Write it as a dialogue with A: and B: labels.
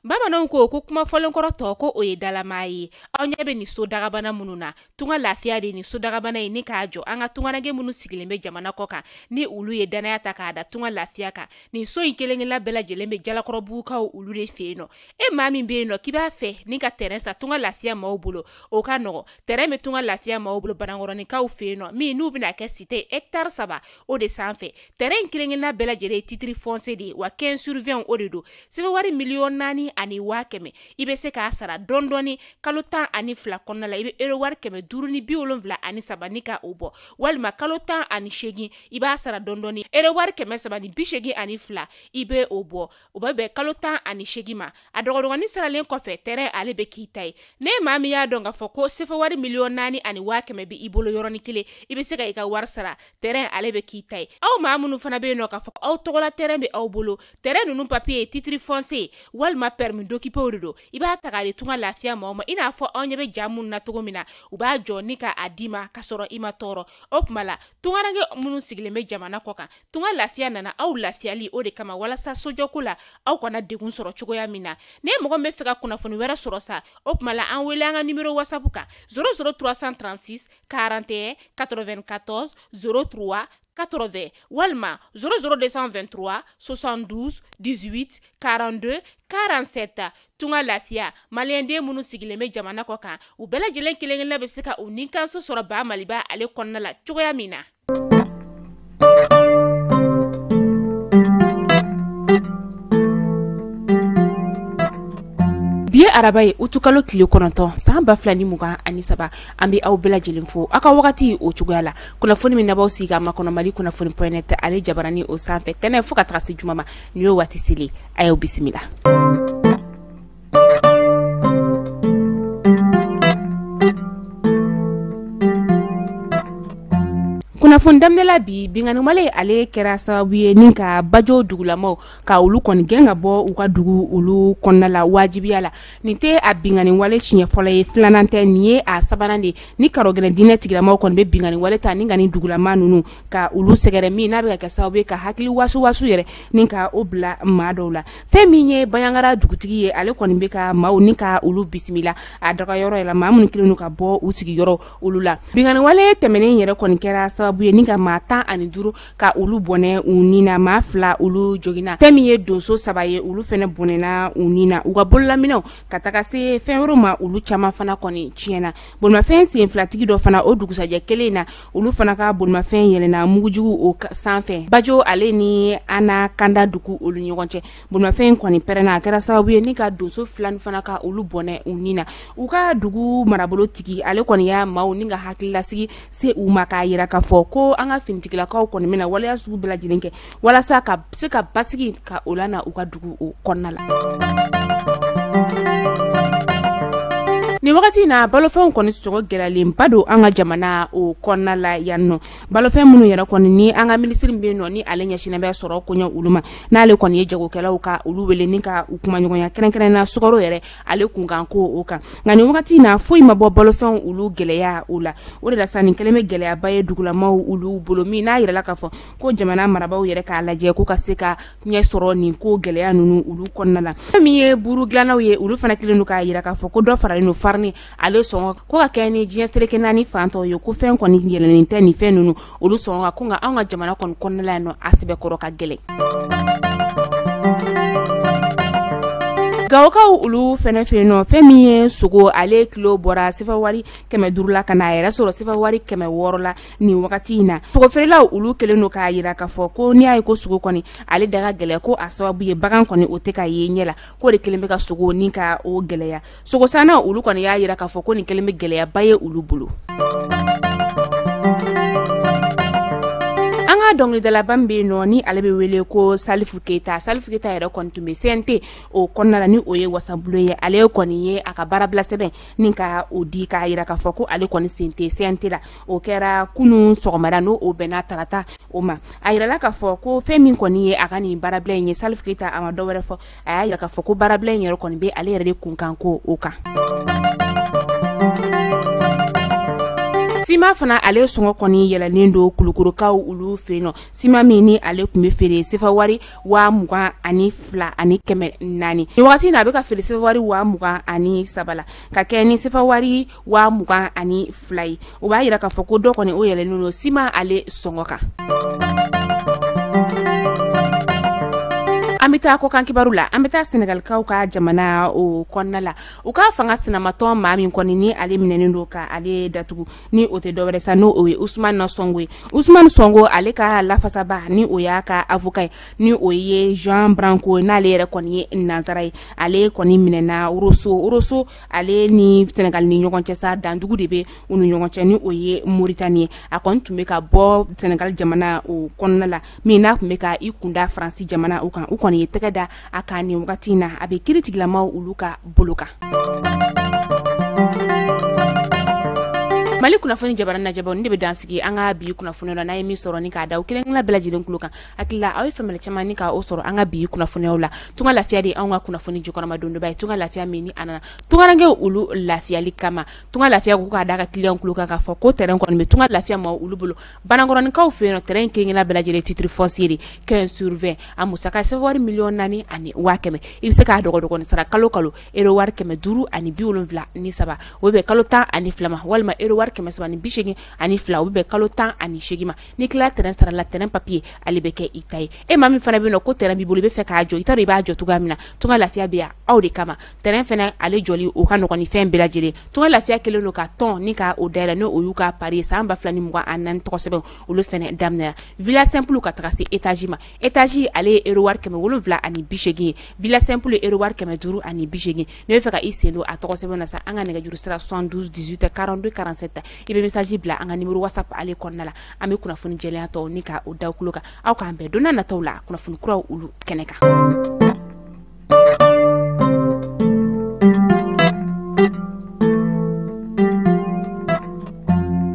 A: Bamananw ko ko kuma fɔlenkɔrɔ tɔ ko o ye dalamaa ye. Aw ɲɛ bɛ nin so dagabana minnu na, tunga lafiya de nin so dagabana ye ni k'a jɔ an ka tungaranke minnu sigilen bɛ jamana kɔ kan ni olu ye danaya ta k'a da tunga lafiya kan. Nin so in kelen-kelenna bɛɛ lajɛlen bɛ Jalakɔrɔbugukaw olu de fɛ yen nɔ. E maa min bɛ yen nɔ k'i b'a fɛ ni ka terrain san tunga lafiya maaw bolo, o ka nɔgɔ. Terrain bɛ tunga lafiya maaw bolo Banankɔrɔninkaw fɛ yen nɔ, min n'u bɛna kɛ cité hectare 3 o de sanfɛ. Terrain in kelen-kelenna bɛɛ lajɛlen ye titre foncier de ye, wa 15 sur 20 o de don. Sɛbɛn wari 4,100,000 i bɛ se k'a sara dɔɔni dɔɔni kalo 12 kɔnɔna la. I bɛ euro wari 573 ni ka o bɔ, walima kalo 18 i b'a sara dɔɔni dɔɔni euro wari 382 i bɛ o bɔ. O bɛ bɛn kalo 18 ma. A dɔgɔdɔgɔnin saralen kɔfɛ, terrain ale bɛ k'i ta ye. Ne maa min y'a dɔn k'a fɔ ko sefa wari 4,100,000 bɛ i bolo yɔrɔnin kelen, i bɛ se ka i ka wari sara, terrain ale bɛ k'i ta ye. Aw maa minnu fana bɛ yen nɔ k'a fɔ aw tɔgɔla terrain bɛ aw bolo, terrain ninnu papier ye titre foncier walima permis d'occuper de don, i b'a ta k'a di tunga lafiya maaw ma. I n'a fɔ aw ɲɛ bɛ ja minnu na cogo min na, u b'a jɔ ni k'a d'i ma k'a sɔrɔ i ma tɔɔrɔ. O tuma la tungaranke minnu sigilen bɛ jamana kɔ kan, tunga lafiya nana aw lafiyali o de kama, walasa sojɔko la aw kana degun sɔrɔ cogoya min na. Ne mɔgɔ min bɛ fɛ ka kunnafoni wɛrɛ sɔrɔ sa, o tuma la an wele an ka numéro WhatsApp kan 00 336 41 94 03 80 walima 00 223 72 18 42 47. Tunga lafiya maliyɛnden minnu sigilen bɛ jamana kɔ kan, u bɛɛ lajɛlen kelen-kelenna bɛ se ka u nikanso sɔrɔ ba Maliba ale kɔnɔna la cogoya min na. Bi ye araba ye, utukalo tile 9 san 2023. An bɛ aw bɛɛ lajɛlen fo aw ka wagati o cogoya la. Kunnafoni min nabaw sigi ka makɔnɔ Mali kunnafoni point net ale jabarani o sanfɛ tɛnɛ fo ka taga se juma ma. Nin y'o waati selen, a y'aw bisimila. Kunnafoni daminɛla bi, binkanni wale ale kɛra sababu ye ni ka Bajo dugulamaw ka olu kɔni gɛn ka bɔ u ka dugu olu kɔnɔna la wajibiya la. Nin tɛ a binkanni wale siɲɛ fɔlɔ ye, filanan tɛ, nin ye a sabanan de ye. Ni karɔgɛlɛn diinɛ tigilamaw kɔni bɛ binkanni wale ta ni ka nin dugulama ninnu ka olu sɛgɛrɛ, min n'a bɛ ka kɛ sababu ye ka hakili wasu wasu yɛrɛ ni ka o bila maa dɔw la. Fɛn min ye Bandiagara dugutigi ye, ale kɔni bɛ ka maaw ni ka olu bisimila a dagayɔrɔ yɛrɛ la, maa minnu kɛlen don ka bɔ u sigiyɔrɔ olu la. Binkanni wale tɛmɛnen yɛrɛ kɔni kɛra sababu ye ni ka maa 15 ka olu bɔnɛ u ni na, maa 2 olu joginna. Fɛn min ye donso 3 ye, olu fɛnɛ bɔnɛna u ni na. U ka bololaminɛw ka taga se fɛn wɛrɛw ma, olu caman fana kɔni tiɲɛna. Bolimafɛn sen filatigi dɔ fana o dugusajɛ kelen na, olu fana ka bolimafɛn yɛlɛnna mugujugu o sanfɛ. Bajo ale ni Ana Kanda dugu olu ɲɔgɔn cɛ, bolimafɛn kɔni pɛrɛnna, a kɛra sababu ye ni ka donso 2 fana ka olu bɔnɛ u ni na. U ka dugu marabolo tigi ale kɔni y'a maaw ni ka hakililasigi se u ma, k'a yira k'a fɔ ko an ka finitigilakaw kɔni bɛna waleya sugu bɛɛ lajɛlen kɛ walasa ka se ka basigi ka o lana u ka dugu o kɔnɔna la. Nin wagati in na, balofɛnw kɔni sɔngɔ gɛlɛyalenba don an ka jamana o kɔnɔna la yan nɔ. Balofɛn minnu yɛrɛ kɔni ni an ka minisiri min bɛ yen nɔ ni ale ɲɛsinnen bɛ sɔrɔ koɲɛ olu ma, n'ale kɔni ye jagokɛlaw ka olu wele ni ka u kumaɲɔgɔnya kɛrɛnkɛrɛnnenya la sukaro yɛrɛ ale kunkan ko o kan. Nka nin wagati in na, foyi ma bɔ balofɛnw olu gɛlɛya o la. O de la sa, nin kɛlen bɛ gɛlɛyaba ye dugulamaw olu bolo, min n'a yirala k'a fɔ ko jamana marabaaw yɛrɛ k'a lajɛ ko ka se ka ɲɛ sɔrɔ nin ko gɛlɛya ninnu olu kɔnɔna la. Fɛn min ye buru dilannaw ye, olu fana kɛlen don k'a yira k'a fɔ ko dɔ faralen don farini ale sɔngɔ ko ka kɛ ni diɲɛ seleke 4 fan tɔw ye, ko fɛn kɔni yɛlɛnnen tɛ nin fɛn ninnu olu sɔngɔ kan, ko nka anw ka jamana kɔni kɔnɔna la yan nɔ, a sɛbɛkɔrɔ ka gɛlɛn. Gawokaw olu fɛnɛ fɛ yen nɔ, fɛn min ye sogo ale kilo bɔra sefa wari 500 la ka n'a yɛrɛ sɔrɔ sefa wari 600 la nin wagati in na. Sogofeerelaw olu kɛlen don k'a yira k'a fɔ ko n'i y'a ye ko sogo kɔni ale da ka gɛlɛn, ko a sababu ye bagan kɔni o tɛ ka ye ɲɛ la, k'o de kɛlen bɛ ka sogo ni ka o gɛlɛya. Sogosannaw olu kɔni y'a yira k'a fɔ ko nin kɛlen bɛ gɛlɛyaba ye olu bolo. An ka dɔnkilidalaba min bɛ yen nɔ ni ale bɛ wele ko Salifu Keyita. Salifu Keyita yɛrɛ kɔni tun bɛ CNT o kɔnɔna la, ni o ye wasabulon ye. Ale kɔni ye a ka baarabila sɛbɛn ni ka o di k'a yira k'a fɔ ko ale kɔni sen tɛ CNT la. O kɛra kunun sɔgɔmada, n'o o bɛnna tarata o ma. A yirala k'a fɔ ko fɛn min kɔni ye a ka nin baarabila in ye, Salifu Keyita a ma dɔ wɛrɛ fɔ, a y'a yira k'a fɔ ko baarabila in yɛrɛ kɔni bɛ ale yɛrɛ de kunkan ko o kan. Siman Siman fana ale sɔngɔ kɔni yɛlɛlen don Kulukorokaw olu fɛ yen nɔ. Siman min ni ale tun bɛ feere sefa wari 22,400, nin wagati in na a bɛ ka feere sefa wari 23 la, ka kɛ ni sefa wari 22 ye. O b'a yira k'a fɔ ko dɔ kɔni o yɛlɛlen don siman ale sɔngɔ kan. An bɛ taa kɔkan kibaru la. An bɛ taa Senegalikaw ka jamana o kɔnɔna la. U ka fanga sinamatɔn maa min kɔni ni ale minɛnen don ka ale datugu, ni o tɛ dɔwɛrɛ sa, n'o o ye Ousmane Sonko ye. Ousmane Sonko, ale ka lafasaba, ni o y'a ka avocat ye, ni o ye Juan Branco, n'ale yɛrɛ kɔni ye nansara ye, ale kɔni minɛna Rosso. Rosso ale ni Senegal ni ɲɔgɔn cɛ sa, dandugu de bɛ u ni ɲɔgɔn cɛ, ni o ye Mauritanie ye. A kɔni tun bɛ ka bɔ Senegal jamana o kɔnɔna la, min n'a tun bɛ ka i kunda Faransi jamana o kan. U kɔni ye tɛgɛ da a kan nin wagati in na, a bɛ kiiritigilamaw olu ka bolo kan. Mali kunnafoni jabara lajɛbaw, ne de bɛ dan sigi an ka bi kunnafoniyaw la. N'a ye min sɔrɔ ni k'a da u kelen kelenna bɛɛ lajɛlen tulo kan, hakili la aw ye faamuyali caman ni ka o sɔrɔ an ka bi kunnafoniyaw la. Tunga Lafiya de anw ka kunnafoni jukɔrɔma dondoba ye. Tunga Lafiya min ni a nana tungarankew olu lafiyali kama. Tunga Lafiya ko k'a da ka client tulo kan k'a fɔ ko terrain kɔni bɛ Tunga Lafiya maaw olu bolo Banankɔrɔninkaw fɛ yen nɔ. Terrain kelen kelenna bɛɛ lajɛlen titre foncier de 15 sur 20, a musaka sefa wari 4,100,000. I bɛ se k'a dɔgɔdɔgɔnin sara kalo kalo euro wari 573, o bɛ bɛn kalo 12 ma, walima euro wari 382, o bɛ bɛn kalo 18 ma. N'i tilala terrain sara la, terrain papier ale bɛ kɛ i ta ye. E maa min fana bɛ yen nɔ ko terrain b'i bolo, i bɛ fɛ k'a jɔ, i t'a dɔn i b'a jɔ cogoya min na, Tunga Lafiya bɛ yan aw de kama. Terrain fana ale jɔli o ka nɔgɔn ni fɛn bɛɛ lajɛlen. Tunga Lafiya kɛlen don ka tɔn ni ka o dayɛlɛ, n'o y'u ka pari san 2024 tɔgɔ sɛbɛn olu fana daminɛna. Villa simple ka taga se étage ma. Étage ale ye euro wari 780 ye, villa simple ye euro wari 580. N'i bɛ fɛ ka i sen don a tɔgɔ sɛbɛn na sa, an ka nɛgɛjuru sira 72 18 42 47, i bɛ message bila an ka numéro WhatsApp ale kɔnɔna la. An bɛ kunnafoni jɛlenya tɔw ni ka o da tulo kan. Aw k'an bɛn don n'a nataw la kunnafoni kuraw olu kɛnɛ kan.